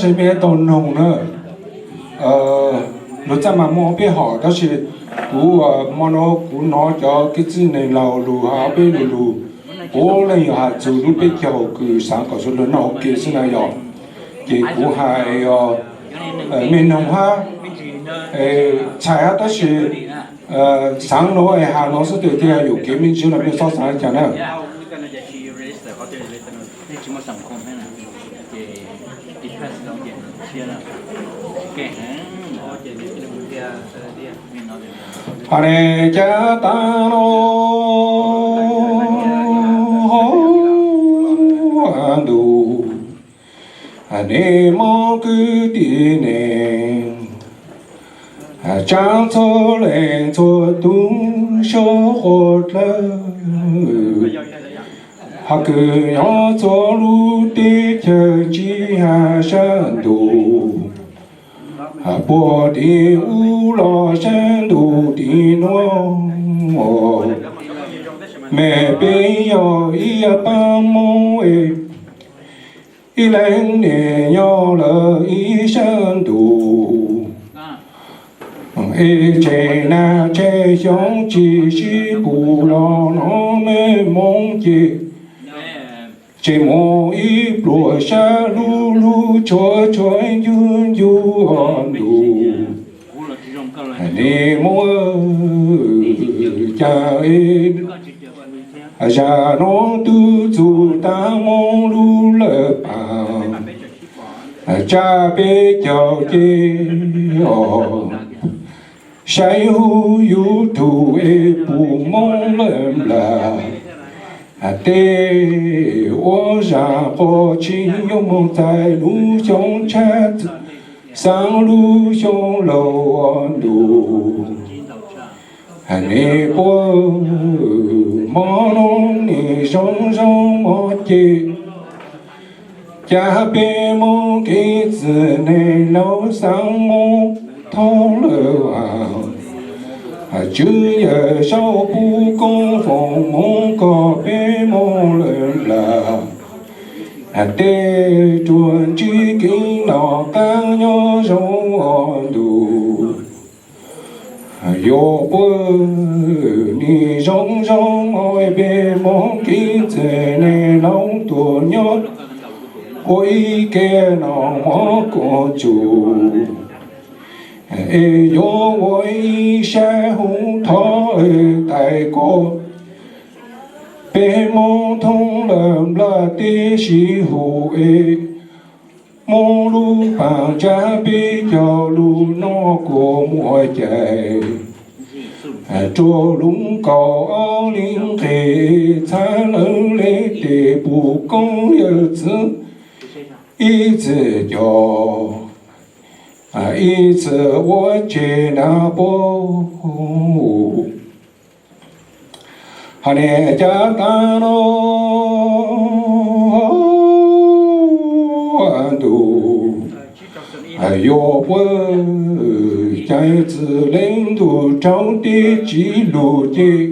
sis peb tau noog na. Luag txaj mas muaj ob peb hom, tab sis kuv hmo no kuv hnov cov kwv tij neeg laus lus hais ob peb lus lus, puav leej yog hais txog lub peb caug kws xaav kom suav dlawg noj ua ke xwb na yog. Ces kuv hais me noog hab txhais hab, tab sis xaav no es has no xwb, tes thiaj yuam kev me ntsis los mej txhob xaav li cas na. Hos ne, caj tas no ntuj, ne mob kwv tij neeg, tsav txhua leej txhua tug sab qhua dlawb, hos kws nyob txhua lub teb chaws ntsib hab sab ntuj, puag tim ub los sab ntuj tim nuav, mej peb yog ib yaam paab Moob es ib leeg niaj nyob lawm ib sab ntuj. Es tsheej nag tsheej xyoo tsis sib pum los nov mej Moob ces, tseg moog ib pluag sab lub lub tshuav tshuav ncu ncu ntuj. Ne Moob, cas zag nuav tub txug tag Moob lub lawm paam, tsab peb caug ces saib huv YouTube es pum Moob lawm nplaj, tej ua zag qhov tsis yuav moog txais lub xyoo tshab, xaav lub xyoo laug ntuj. Ne puab mob noob nim zoo zoo mob ces, cas peb Moob kev txwv neeg laug xaav Moob thoob lawm, tswv yawm saub pub koob foom Moob kom peb Moob lawm nplaj, tej ruam ntsib kev noj qaab nyob zoo ua ntuj. Yuav puab nim zoo zoo mob peb Moob kev txwv neeg laug tuaj nyob ua ib ke noj mov kuj tsum, es yuav ua ib sab huv thov tais kom peb Moob thoob lawm nplaj teb sib hum es Moob lub paam tsab peb caug lug noj kuas muaj cai, rua lub kaum ob li nqe txhab lawv le tes pum koob yawm txwv ib txwm coj, ib txwm ua tseg na puab. Hos ne caj tas no ntuj, yuav puab cai txwv leej ntuj rau tej tsiv lug ces,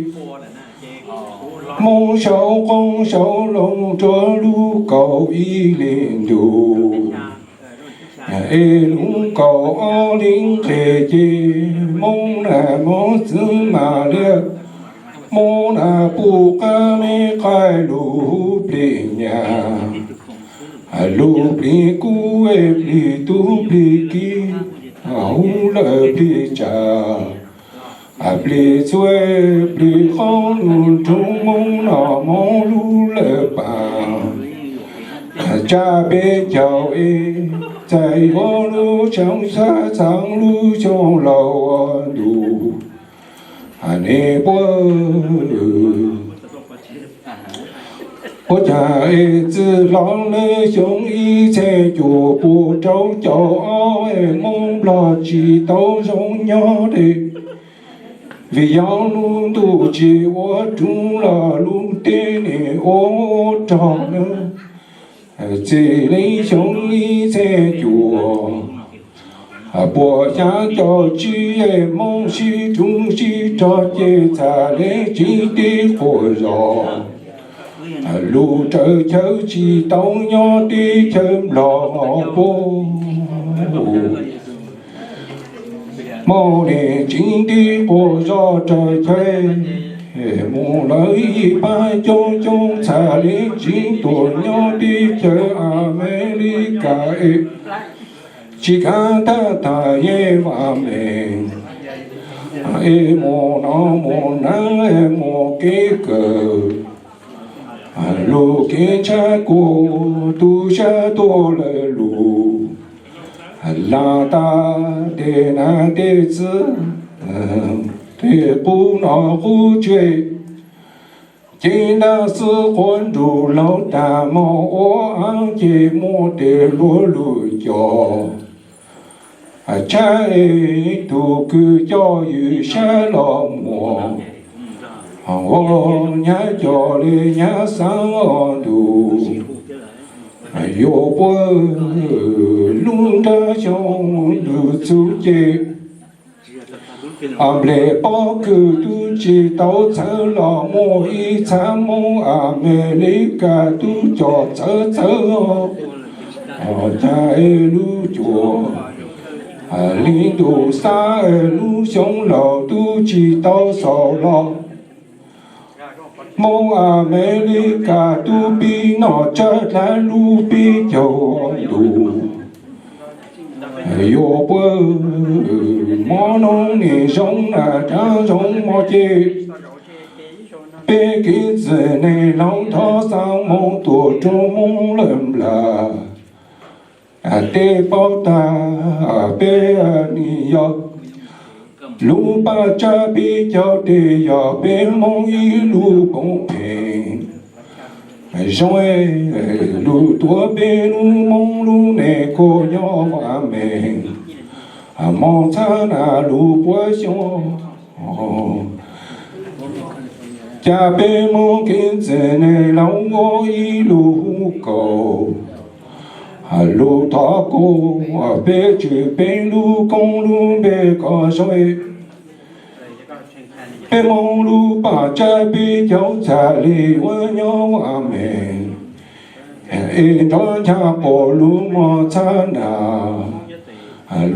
Moob sau qoob sau loo rua lub kaum ib li ntuj, es lub kaum ob li nqe ces Moob na mob txwv mas liab, Moob na pum qaab me qaij lug plig nyam, lug plig kub plig tub plig kiv, huv lawm plig tsav, plig txhua plig qoob lug nrug Moob noj mov lub lawm paam, tsab peb caug es txais yuav lub tshoob xab txaav lub xyoo laug ua ntuj. Ne puab, puab cag es txwm hlo le xyoo ib txheeb cuaj pua rau caum ob es Moob Nplog tsis tau zoo nyob le, vim yog lub ntuj tsis ua roob los lub teb nim ua rog na. Txij li xyoo ib txheeb cuaj pua xya caum tsib es Moob sib roob sib rog ces txhaj le tsib teb quas zos. Lug raws chaw tsis tau nyob teb chaws Nplog puag. Mob nim tseev tib quas zog raws chaw, mus lawv ib pab coob coob txhaj li tseev tuaj nyob teb chaws Amelikas es. Tsis kav tag tag yeej vam meej, es mus no mus na, es mus kev kawm, lug kev tshab kuas tu sab tuaj lawm lug, lam tas tej nas tej txwv, tej qub no qub tseg. Ces ntab xwb quas nrug laug tag mog ua ab ces muaj tej luag lug coj, tshab es tug kws coj ywg sab los muag, ua nyab coj li nyab xaav os ntuj, yuav puag lub nrab xyoo ntws txug ces. Nplej pob kws tub tsis tau txhawv los muaj ib txhab Moob Amelikas tub coj txawv txawv, cas es lub cuab li ntuj xab, lub xyoo laus tub tsis tau xaus los. Moob Amelikas tub pib noj tsawg dlaab lub peb caug ntuj, yuav puag mob noob nim zoo na dlaab zoo mog ces, peb kev txwv neeg laug thov xaav moog tuaj rua Moob lawm nplaj. Tej paub tag peb nim yog lub paj tsab peb caug, tej yog peb Moob ib lub koom pheej. Zoo lug tuav peb lub Moob lub neej kuj nyob vam meej, moog txhab nas lug puab xyoo. Cas peb Moob kev txwv neeg laug ua ib lub hu kaus, lug thov kuj peb tswv peb lub koob lub npe kom zoo. Peb Moob lub paj tsab peb caug txhaj li ua nyob vam meej, es nrov ncha quas lub mog txhab nas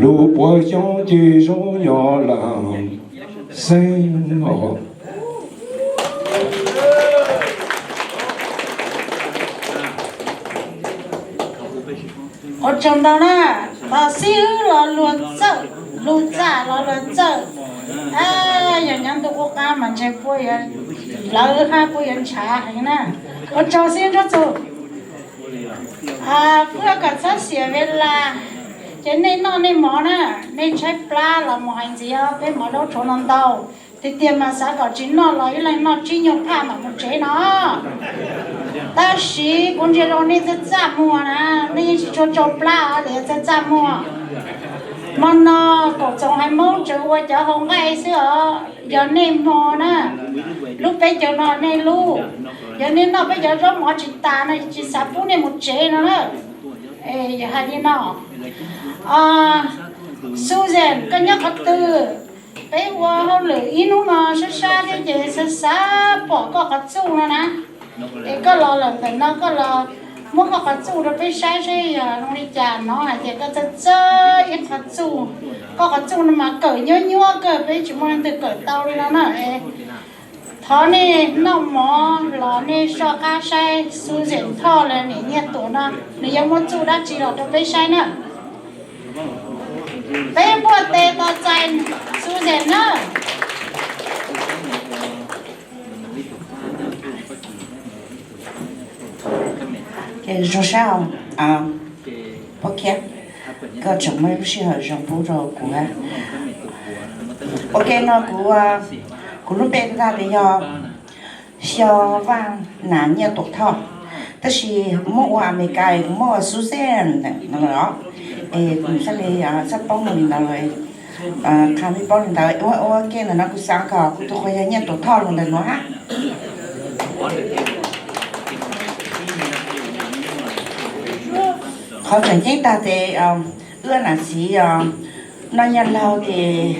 lug puab xyoo ces zoo yog laam xeeb os. Ua tsaug ntau na, tos xib hwb los luag txawj, lug txaj los luag txawj. Yog nyob ntuj qub qab mas ntshe puab yuav lawv hab puab yuav ntshav heev na. Ua tsaug xib hwb Ntsuab Txug. Pub kom txhob xiam ves las, ces nej noj nej mov na, nej tshaib plab los mus hais ntxiv os, peb mov daub tshuav no ntau. Tiag tiag mas xav kom tsis noj los ib leeg noj tsib nyuag phaj mam mus tsev no. Tab sis kuv ntsia rau nej txaj txaj muag na, nej yeej tsis tshua tsau plab os, txaj txaj muag. Hmo no Kaum Txoos hais Moob tseem ua cov hau nqaij xwb os, yog nej hmo na, lub peb caug no nej lub. Yog nej noj peb cov zaub mov tsis tas no tsis xav pub nej mus tsev no na. Yog hais li no, Susan, koj nyob qhov twg? Peb ua hauj lwm ib hnub no sab sab thiab ces xav xav pom koj qhov txuj no na. Es koj los lawm ntawm no koj los muab koj qhov txuj rau peb saib seb yog zoo li cas, hnov hais tias koj txawj txawj ib qhov txuj. Koj qhov txuj no mas kawm nyuab nyuab kawg, peb tsis muaj leej twg kawm tau li no na. Thov nej noj mov los nej soj qab saib Susan Thoj los niam Nyiaj Tuam no nws yuav muab txuj dab tsi los rau peb saib na. Peb npuaj tes tos txais Susan na. Zoo sab, Pub Khiab, koj tseem muaj lub sij hawm zoo pub rau kuv hab. Ok, no kuv, kuv lub npe tag tias yog Xyo Vaj Nas Nyiaj Tuam Thoj, tab sis muab ua Amelikas kuv muab ua Susan no lawm os. Es kuv txhaj li txhaj paub mus li ntawd lawm, qha me paub li ntawd. Ua ua ke ntawm no kuv xav kom kuv tus qhua yog Nyiaj Tuam Thoj los ntawm nuav hab. Qhov tseem ceeb tag tes wb nam txiv noj nyiaj laug tes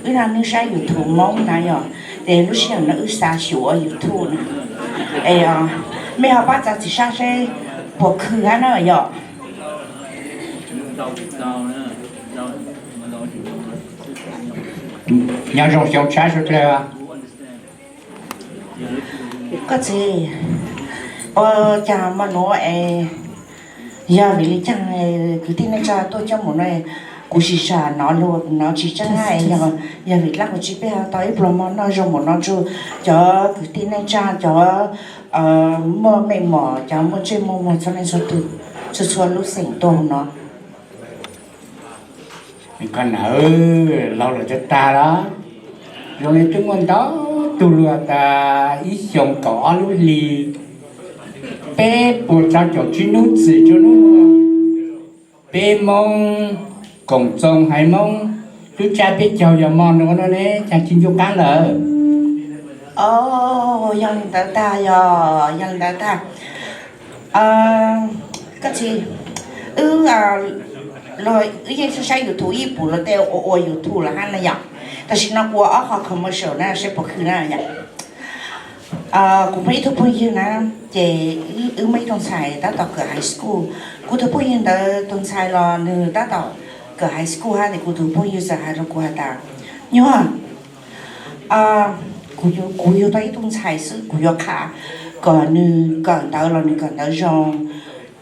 wb noj nwg saib YouTube Moob na yog, tes lub sij hawm no wb xav xyuas ua YouTube na. Es Mej ho pab txav txim sab seb puas khw hab na yom. Nyob zoo xyoo tshab suav dlawg. Koj txiv, ua cas mo nuav es yog vim li caag kwv tij neej tsa tuaj coob mus no? Kuv sim sam nov lug nov tsis tseeb hab, yog vim dlaab kuv tsis peb ho tau ib pluag mov noj zoo npaum no rua cov kwv tij neej tsa, cov muaj mej mom, cov muaj ntsej muaj muag txhua leej txhua tug, txhua txhua lub xeem tuaj no. Koj nawb, laug lawm tag tag los? Zoo li twb muaj ntau tug lug tas ib xyoos kaum ob lub hli, peb puas rau caum tsib hnub txwm rua hnub, peb Moob koom txoos haiv Moob, lub tsab peb caug yog mo nuav no ne, caag tsis ncu qaab lawm. O, yog li ntawd tag, yog, yog li ntawd tag. Koj txiv, wb, wb yeej saib YouTube ib pum luag tej ua ua YouTube los hab na yom. Tam sim no kuv ua ob qho commercial na seb puas khw na yom. Kuv muaj ib tug phooj ywg na, ces wb muaj ib tug ntxhais tab tom kawm high school. Kuv tus phooj ywg ntawd tus ntxhais los nws tab tom kawm high school hab, ces kuv tus phooj ywg txawm has rua kuv has tas, Nyuag, kuv yug tau ib tug ntxhais xwb, kuv yuav qha kom nws kawm ntawv los nws kawm ntawv zoo,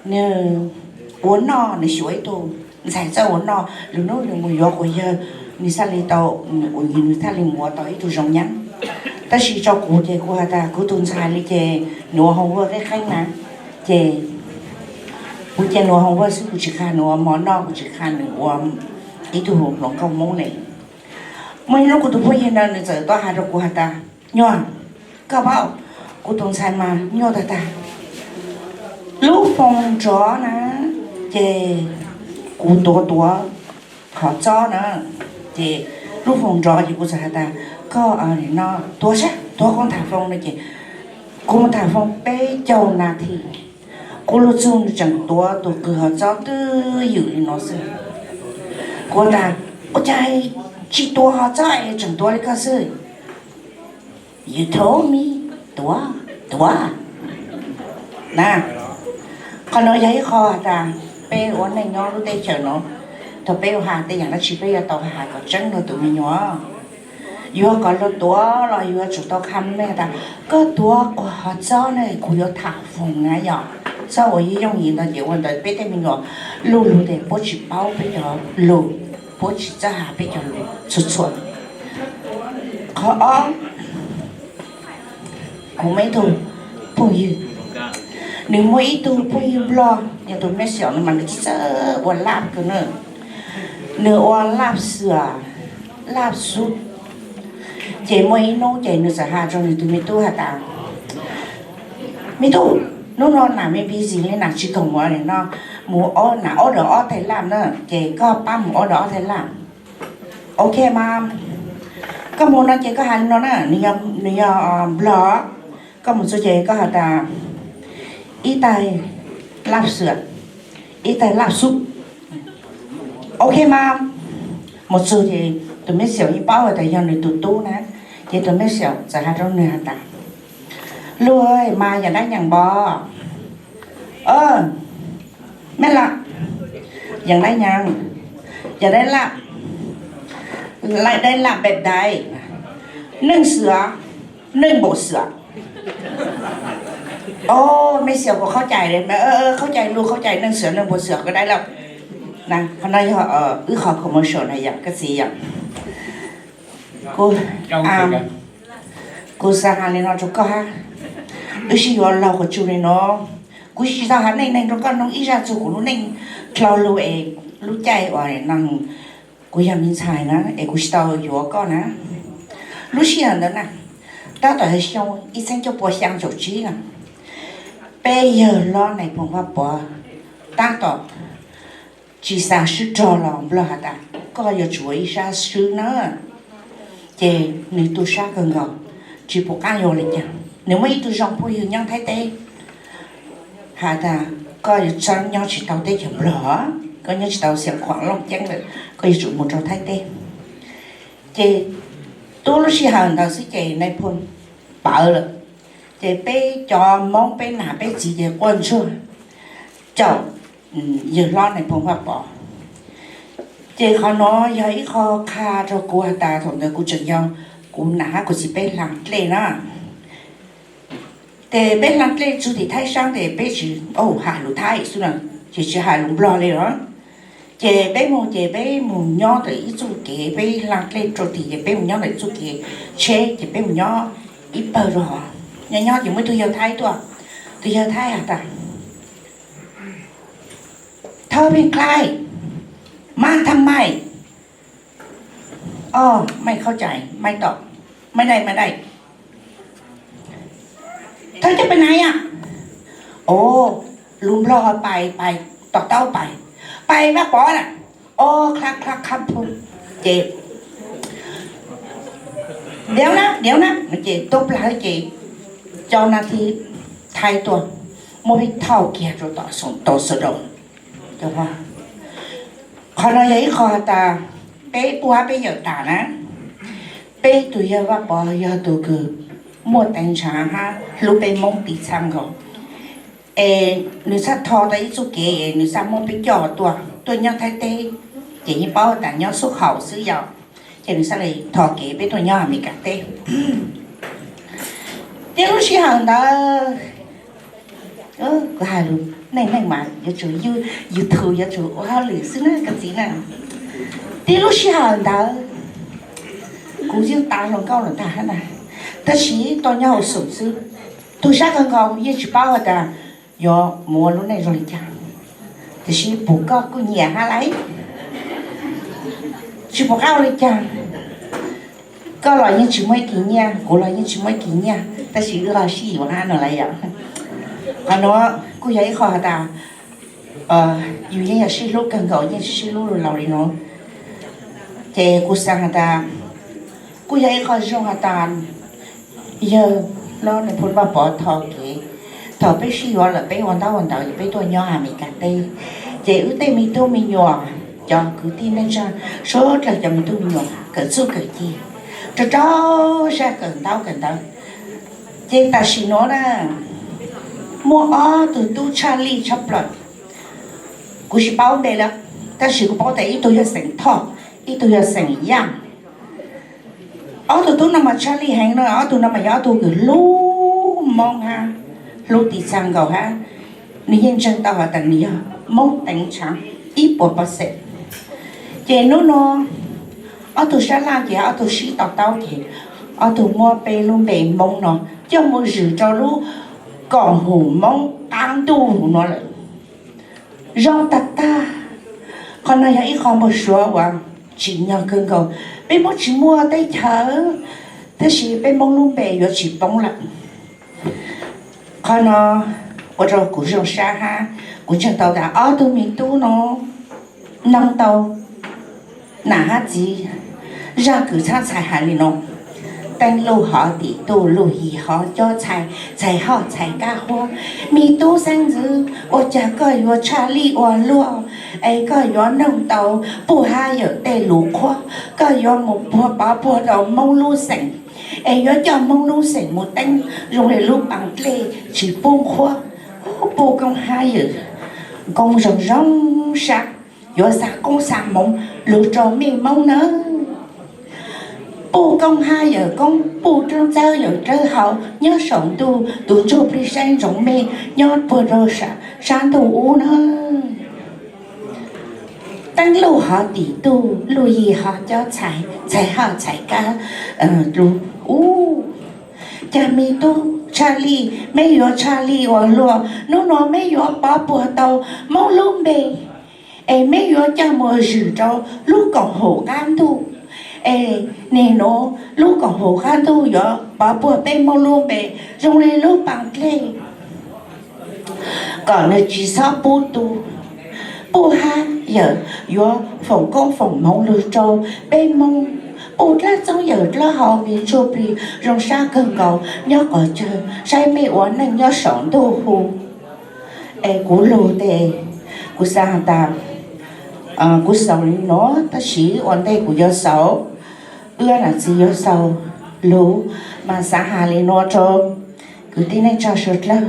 nws ua noj, nws xyuas ib tug ntxhais txawj ua noj, lwm hnub nws mus yuav quas yawg, nws txhaj li tau, nws txhaj li mus ua tau ib tug zoo nyaab. Tab sis rau kuv ces kuv has tas kuv tus ntxhais li ces nws ua homework qeeb qeeb na, ces kuv cia nws ua homework xwb, kuv tsis qha nws ua mov noj, kuv tsis qha nws ua ib tug hluas nkauj Moob le. Muaj ib hnub kuv tus phooj ywg ntawd nws txawm tuaj has rau kuv has tas, Nyuag, koj paub, kuv tus ntxhais mas nyuaj tag tag. Lub foos nrov na, ces kuv tuav tuav qhov txob na, ces lub foos nrov ces kuv txawm has tas, Koj no tuav sab, tuav kuv tham foos no. Ces kuv mus tham foos peb caug nas this, kuv lug txug nws tseem tuav tus kws hov txob twj ywm li no xwb. Kuv tas, Ua cas tsis tuav hov txob es tseem tuav li koj xwb? You told me, tuav, tuav. Na, qhov no yog ib qho has tas peb ua neej nyob lub teb chaws no, thaum peb ua has tej yaam dab tsi peb yuav tau has kom tseeb rua tus me nyuam. Yuav kom luag tuav los yuav tsum tau qha me me tas, Koj tuav kuv hov txob ne, kuv yuav tham foos na yom. Txhob ua yooj yim ntau ces ua ntawd peb tej me nyuam luj lug tes puab tsis paub peb cov lug, puab tsis txawj has peb cov lug txhua txhua. Qhov ob, kuv muaj ib tug phooj ywg, nws muaj ib tug phooj ywg nplog, yog tus mej xyaum no mas nws txawj ua laj kawg na. Nws ua laj xwm, laj xub. Ces muaj ib hnub ces nws txawm has rau nws tus me tub has tas, Me tub, hnub no nam me busy li nam tsis koom mus no, mus nam order ob tais laj na, ces koj pab mus order ob tais laj. Ok mas, koj mus no ces koj has li no na, nws yog nplog, koj mus txug ces koj has tas, Ib tais laj xwm, ib tais laj xub. Ok mas, mus txug ces tus mej xyaum yeej paub has tas yog nws tus tub na, ces tus mej xyaum txawm has rau nws has tas, Luj, mas yam dab nyaam npo? Mej laj, yam dab nyaam, yam dab laj, dab laj peb dais, neej xwm, neej npaum xwm. O, mej xyaum kuv qhaub cai, qhaub cai lug, qhaub cai neej xwm neej npaum xwm kuv dais lawm. Qhov no yog wb qhov commercial na yom koj txiv yom. Kuv xav has li no rau koj hab, wb sib yuav laug qhov tsua li no, kuv tsis tau has neej neeg rau koj noog ib zaj txug kuv lub neej dlhau lug es lub caij uas no kuv yog me ntxhais na es kuv tsis tau yuav koj na. Lub sij hawm ntawd na, tab tom yog xyoo ib txhiab cuaj pua xyaa caum tsib na, peb yawg hlob Nais Phoo Vaj Pov tab tom tsis xav swb rog los nplog has tas koj yuav tsum ua ib sab swb na. Ces nws tu sab kawg nkaus, tsis pum qab yuav ua li cas. Nws muaj ib tug zoo phooj ywg nyob Thaib teb has tas koj yuav txhob nyob tsis tau teb chaws nplog, koj nyob tsis tau Xiav Khuam Looj Ceeb lawm, koj yuav tsum mus rau Thaib teb. Ces tub lub sij hawm ntawd xwb ces Nais Phoo pawv lawm. Ces peb cov Hmoob peb nam peb txiv ces quaj ntsuag caum yawg hlob Nais Phoo Vaj Pov. Ces qhov no yog ib qho qha rau kuv has tas thaum ntawd kuv tseem yog, kuv nam hab kuv txiv peb hla dlej na. Ces peb hla dlej txug tim Thaib sab tes peb tsis, hais lus Thaib xwb na, ces tsis hais lus Nplog li os. Ces peb mus ces peb mus nyob ntawm ib txuj kev, peb hla dlej rau tim ces peb mus nyob ntawm ib txuj kev tsheb ces peb mus nyob ib pawg rau hov. Nyob nyob ces muaj ib tug yawg Thaib tuaj, tus yawg Thaib has tas เธอเป็นใคร มาทำไม ไม่เข้าใจ ไม่ตอบ ไม่ได้ ไม่ได้ เธอจะไปไหนอะ Os, lus Nplog pais, pais, to taub pais, pais Vaj Pov na. Os, kha kha kha phu. Ces เดี๋ยวนะ เดี๋ยวนะ ces tuaj plawg ces cov nas thib Thaib tuaj muab peb thauj kiag rau tom sawv daws. Qhov no yog ib qho has tas peb puj hab peb yawm tas na, peb tus yawg Vaj Pov yog tus kws muaj teev ntshav hab hlub peb Hmoob tiv txha nkaus. Es nws txhaj tho tau ib txuj kev es nws txhaj muab peb coj tuaj, tuaj nyob Thaib teb, ces yeej paub tas nyob xub qhaum xwb yom, ces nws txhaj le tho kev peb tuaj nyob Amelikas teb. Tib lub sij hawm ntawd, kuv hais lus neej neej mas yuav tsum, YouTube yuav tsum ua hauj lwm xwb na koj txiv na. Tib lub sij hawm ntawd kuv yeej tas hluas nkauj lawm ntag hab na, tab sis tuaj nyob hauv xoom xwb. Tug sab kawg nkaus yeej tsis paub has tas yuav mus ua lub neej zoo li cas, tiam sis pum koj kuj nyiam hab lauj. Tsis pum qab ua li cas, koj los yeej tsis muaj ib kis nyiaj, kuv los yeej tsis muaj ib kis nyiaj, tab sis wb los sib yuav hab no lauj yom. Qhov nuav kuj yog ib qho has tas yus yeej yog sib hlub kawg nkaus, yeej sib hlub lug laus li nuav. Ces kuv xaav has tas kuj yog ib qho zoo has tas yawg hlob Nais Phoo Vaj Pov tho kev, thaum peb sib yuav lawm peb ua ntaub ua ntawv es peb tuaj nyob Amelikas teb, ces wb tej me tub me nyuam, cov kwv tij neej tsa, suav dlawg cov me tub me nyuam kawm txuj kawm ci, rau rau sab kawm ntaub kawm ntawv. Ces tam sim nuav na, muaj ob tug tub tshaj lij tshaj plaws, kuv tsis paub npe lawm, tab sis kuv paub tas ib tug yog xeem Thoj, ib tug yog xeem Yaj. Ob tug tub no mas tshaj lij heev no, ob tug no mas yog ob tug kws hlub Moob hab hlub tiv txha nkaus hab, nws yeej ntseeg tau has tas nws yog Moob teev tshaav ib puas pov xeem. Ces hnub no ob tug sab laj ces ob tug sib to taub ces ob tug muab peb lub npe Moob no coj mus zwm rau lub koom haum Moob qab ntuj no lawm. Zoo tag tag. Qhov no yog ib qho npau suav uas tsim nyog kawg nkaus. Peb Moob tsis muaj teb chaws, tab sis peb Moob lub npe yuav tsis poob lawm. Qhov no ua rau kuv zoo sab hab kuv ntseeg tau tas ob tug me tub no noog tau nam hab txiv zaj kws txhab txhais hais li no: Teej luj hov tim tuj, luj yig hov cob txhais, txhais hoj txhais kab huab. Me tub xeeb ntxwv, ua cas koj yuav tshaj lij ua luaj, es koj yuav noog tau puj hab yawm tej lus qhuab, koj yuav mus puag pov puag rau Moob lub xeem, es yuav coj Moob lub xeem mus teeb zoo li lub paas dlej tsis pub qhuab. Puj koob hab yawm koob zoo zoo sab, yuav xa koob xa hmoov lug rau mej Moob nawb. Puj koob hab yawm koob, puj dlawb txawb yawm dlawb hau, nyob saum ntuj tus ntsuj plig saib ntsoov mej, nyob puag rau sab ntuj ub nawb. Teeb luj hov tim tuj, luj yig hov cob txhais, txhais hoj txhais kab lug ub. Cas me tub tshaj lij, mej yuav tshaj lij ua luaj, hnub no mej yuav pov puag tau Moob lub npe, es mej yuav coj mus zwm rau lub koom haum qab ntuj, es nim nuav lub koom haum qab ntuj yuav pov puag peb Moob lub npe zoo li lub paas dlej, kom nws tsis txhob pub tu. Puj hab yawm yuav foom koob foom hmoov lug rau peb Moob. Puj dlawb txoob yawm dlawb hau, me ntsuj plig zoo sab kawg nkaus nyob qhov chaw saib mej ua neej nyob saum ntuj hu. Es kuv lug tes, kuv xaav has tas kuv xaus li nuav, tab sis ua ntej kuv yuav xaus, wb nam txiv yuav xaus lug, mas xaav has li nuav rau Kwv tij neej tsa suav dlawg,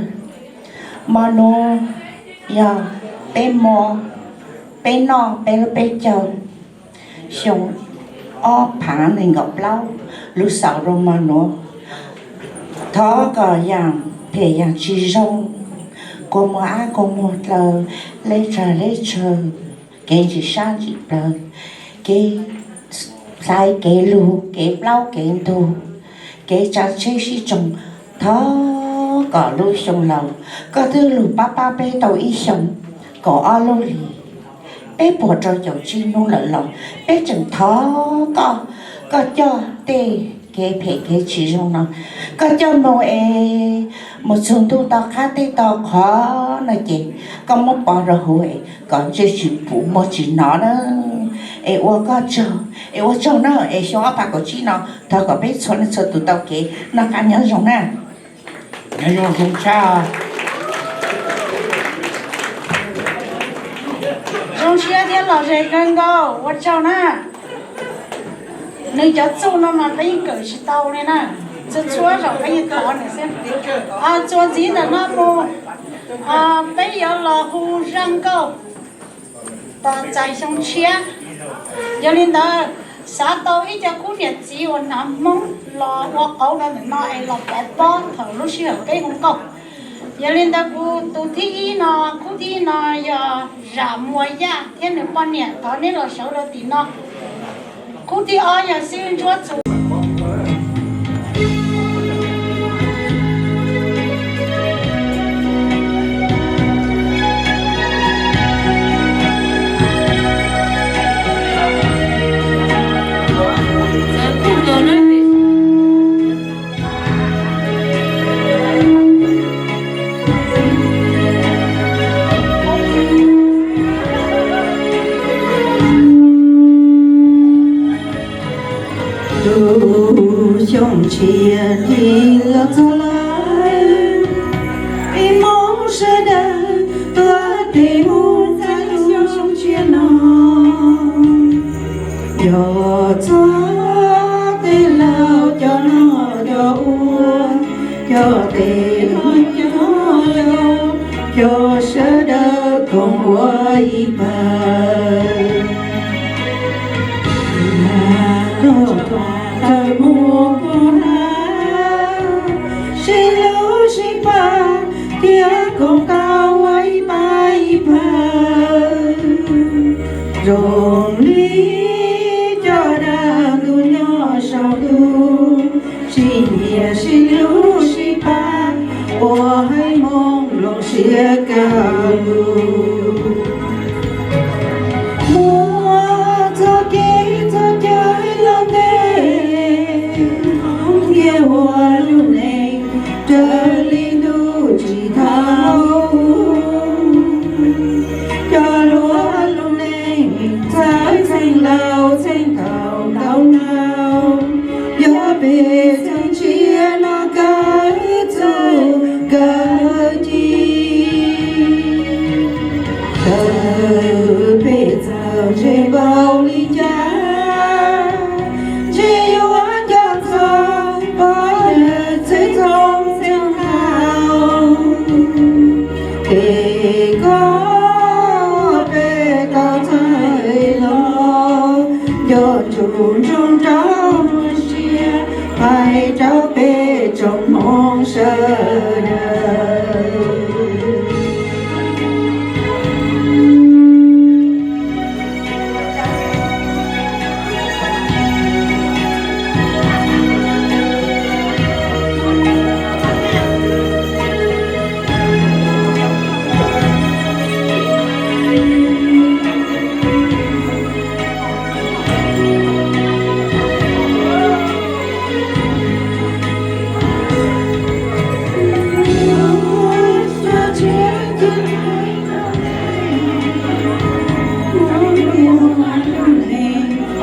hmo nuav yog peb mo, peb noj peb lub peb caug, xyoo ob phav nees nkaum plaub, lug xaus rua hmo nuav. Thov kom yaam phem yaam tsis zoo, kua muag ab kua muag dlaw, leb tsag leb tsawg, kev ntsim sab ntsim plawv, kev xaiv kev lug, kev plaub kev ntug, kev tsa tsheb sib tsoog, thov kom lub xyoo laus koj twb lug pab pab peb tau ib xyoos kaum ob lub hlis, peb puas rau caum tsib hnub lawm los peb tseem thov koj, koj coj tej kev phem kev tsis zoo no, koj coj moog es mus txug ntuj to qab teb to qhov no ces koj muab pov rau huv es kom ntsej tsis pum muag tsis hnov na. Es ua koj tsaug, es ua tsaug na, es xyoo ob phav kaum tsib no thov kom peb txhua leej txhua tug tau kev noj qab nyob zoo na. Nyob zoo zoo tshaj. Zoo siab thiab lom zem kawg nkaus, ua tsaug na. Nws cov txuj no mas peb yeej kawm tsis tau li na, txhua txhua zaus peb yeej thov nws xwb. Txuas ntxiv ntawm no mus, peb yuav los hu zaj nkauj tos txais xyoo tshiab. Yog li ntawd, xav tau ib co khub niam txiv uas hnav Hmoob los ua qauv rau ntawm no es los pov pob thaum lub sij hawm peb hu nkauj. Yog li ntawd kuv tus thib ib no, khub thib ib no yog Zam Muas Yaj thiab nws poj niam, thov neb los sawv rau tim no. Khub thib ob yog Xib Ntsuab Txus. Lub xyoo tshiab tig los txog lawm, peb Hmoob sawv daws tuav tes mus txais lub xyoo tshiab no. Yog txog tej laug cov noj cov ua, cov tes cov coj, cov sawv daws koom ua ib pawg. Tawm mus pub hlab, sib hlub sib pab, thiab koom tau ua ib pab ib pawg. Zoo li cov dab ntub nyob saum ntuj, sib nyiam sib hlub sib pab, ua haiv Hmoob lub siab kaj lug. Muaj txoj kev txoj cai los ntev, Hmoob thiaj ua lub neej raws li ntuj tsim thaum. Coj lub lub neej txawj txheej laus txheej thaum ntau ntau, yog peb txheej tshiab no kawg txuj kawg ci. Txawm peb txawj ntse npaum li cas, ntshe yuav nco txog pog yawg txheej txheej thaum. Tes koj peb tau txhawj los, nco ntsoov ntsoov rau siab, hais rau peb tsoom Hmoob sawv daws.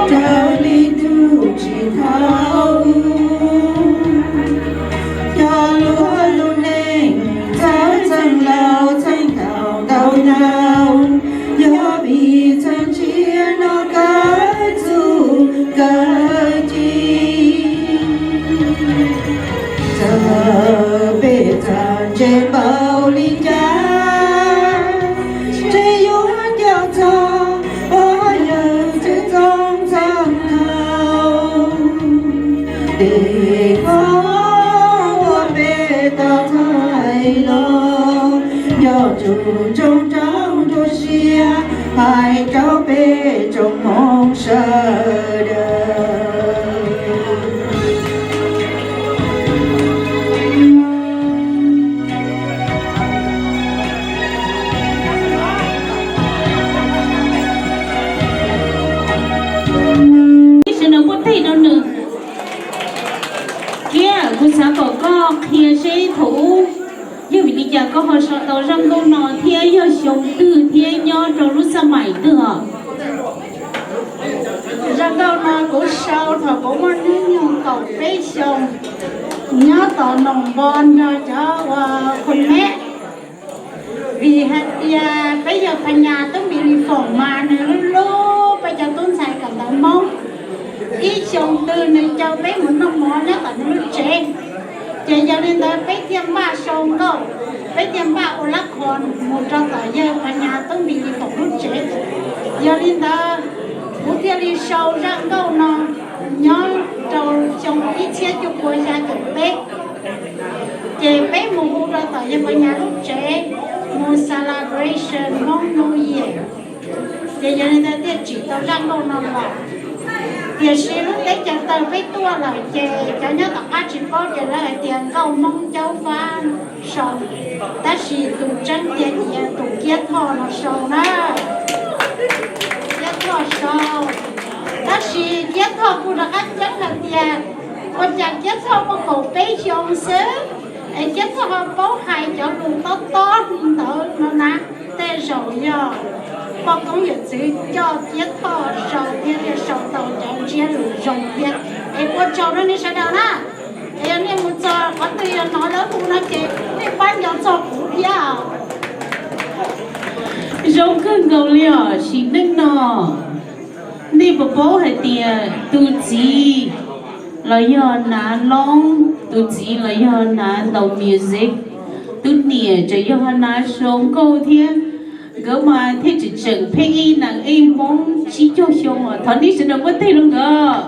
Raws li ntuj tsim thaum, coj lub lub neej txawj txheej laus txheej thaum ntau ntau, yog vim txheej tshiab no kawg txuj kawg ci. Txawm peb Ua peb tau txais los, nco tus ntsoov rau nruab siab hais rau peb tsoom Hmoob sawv daws. Ib sawv daws npuaj teg rau nws thiab kuv xav kom koj qhia seb thaum ub yog vim li cas koj ho sau tau zaj nkauj no thiab yog xyoo twg thiab nyob rau lub xab maim twg os. Zaj nkauj no kuv sau thaum kuv muaj hnub nyoog kaum peb xyoos, nyob tom Noom Npo nrog cov uas Khun Meb. Vim hais tias peb yawg Phas Nyas tub Npis Lis Foom mas nws hlub hlub peb cov tub ntxhais kawm ntawv Hmoob. Ib xyoo twg nws caw peb mus noj mov nyob tom nws lub tsev. Ces yog li ntawd peb thiaj npaj sau nkauj, peb thiaj npaj ua lab khos mus rau tom yawg Phas Nyas tub Npis Lis Foom lub tsev. Yog li ntawd kuv thiaj li sau zaj nkauj no nyob rau xyoo ib txhiab cuaj pua xya caum peb. Ces peb mus hu rau tom yawg Phas Nyas lub tsev mus celebration Hmoob New Year. Ces yog li ntawd thiaj tsim tau zaj nkauj no los. Tiam sis lub teb chaws tawg peb tuaj lawm ces cov nyob tom qab tsis paub ces lawv hais tias nkauj Hmoob Caub Fab sau, tab sis tus tseeb tiag ces yog tus Kiab Thoj no sau na. Kiab Thoj sau, tab sis Kiab Thoj kuj rov qab ceeb hais tias ua cas Kiab Thoj muaj kaum peb xyoo xwb es Kiab Thoj ho paub hais cov lus tob tob li ntawd no na. Tej zaum yog poj koob yawm txwv coj Kiab Thoj sau thiaj li sau tau cov ntsiab lus zoo thiab. Es ua tsaug rau nej sawv daws na. Es yog nej mus txog qhov twg yog hnov lawv hu no ces nej pab nco txog kuv thiab. Zoo kawg nkaus li os, sim neej no nej puas paub hais tias tus txiv los yog nav loob, tus txiv los yog nav ntaus music, tus niam tseem yog nav sau nkauj thiab. Nkawd mas thiaj tseem tseem pheej ib neeg ib Hmoob tsib caug xyoo os. Thov nej sawv daws npuaj teg rau nkawd.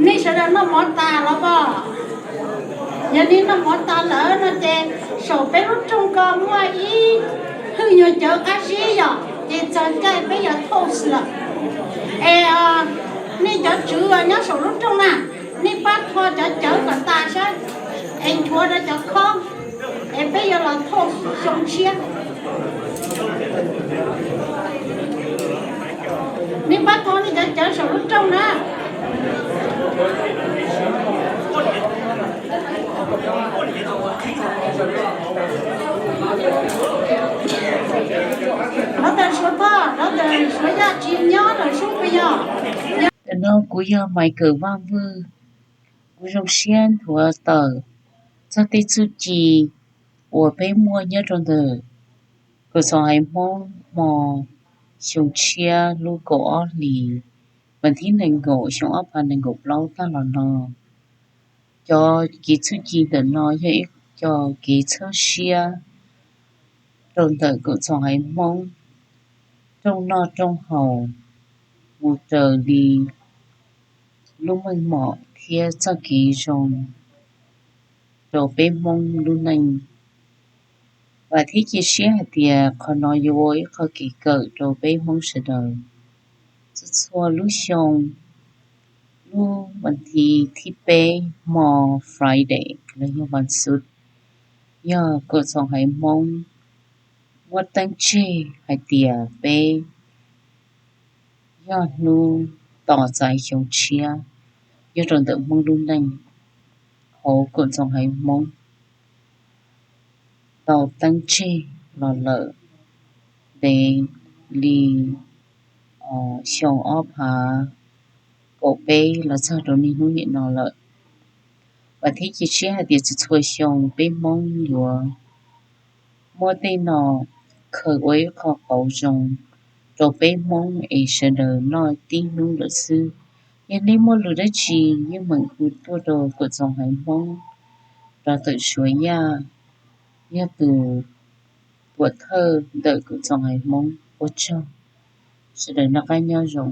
Nej sawv daws noj mov tas los pom? Yog nej noj mov tas lawm no ces saum peb lub rooj ko muaj ib hwj nyuag cawv qab zib yom, ces txog caij peb yuav toast lawm. Es nej cov tswv nyob saum lub rooj na, nej pab tho cov cawv kom tas saib, es nchuav rau cov khob, es peb yuav los toast xyoo tshiab. Nej pab tho nej cov cawv saum lub rooj na. Lov tas Suav Pog, lov tas Suav Yaj tsis nyob lawm sub puas yog? Ntawm no kuv yog Maiv Kawm Vaj Vwj. Kuv zoo siab nthuav tawm txog tej txuj ci uas peb muaj nyob rau ntawm Kaum Txoos Haiv Hmoob hmo xyoo tshiab lub kaum ob hlis, vas thib nees nkaum xyoo ob phav nees nkaum plaub tag los no. Cov kev txuj ci ntawm no yog ib co kev txhawb siab rau ntawm Kaum Txoos Haiv Hmoob rooj noj rooj haus mus raws li lub meej mom thiab txoj kev zoo rau peb Hmoob lub neej. Vam thiab cia siab hais tias qhov no yuav ua ib qho kev kawm rau peb Hmoob sawv daws. Txhua txhua lub xyoo, lub vas thib thib peb hmo Friday los yog vas xuv, yog Kaum Txoos Haiv Hmoob muab teeb tseg hais tias peb yog hnub tos txais xyoo tshiab nyob rau ntawm Hmoob lub neej hauv Kaum Txoos Haiv Hmoob tau teeb tseg los lawm ntev li xyoo ob phav kaum peb los txog rau niaj hnub nim no lawm. Vam thiab cia siab hais tias txhua txhua xyoo peb Hmoob yuav muab tej no khaws ua ib qho qauv zoo rau peb Hmoob es sawv daws noj tib hnub lawm xwb. Yog nej muaj lus dab tsi yeej meem hu tuaj rau Kaum Txoos Haiv Hmoob rau tawm Suav Yaj, yog tus tuam thawj ntawm Kaum Txoos Haiv Hmoob. Ua tsaug, sawv daws noj qab nyob zoo.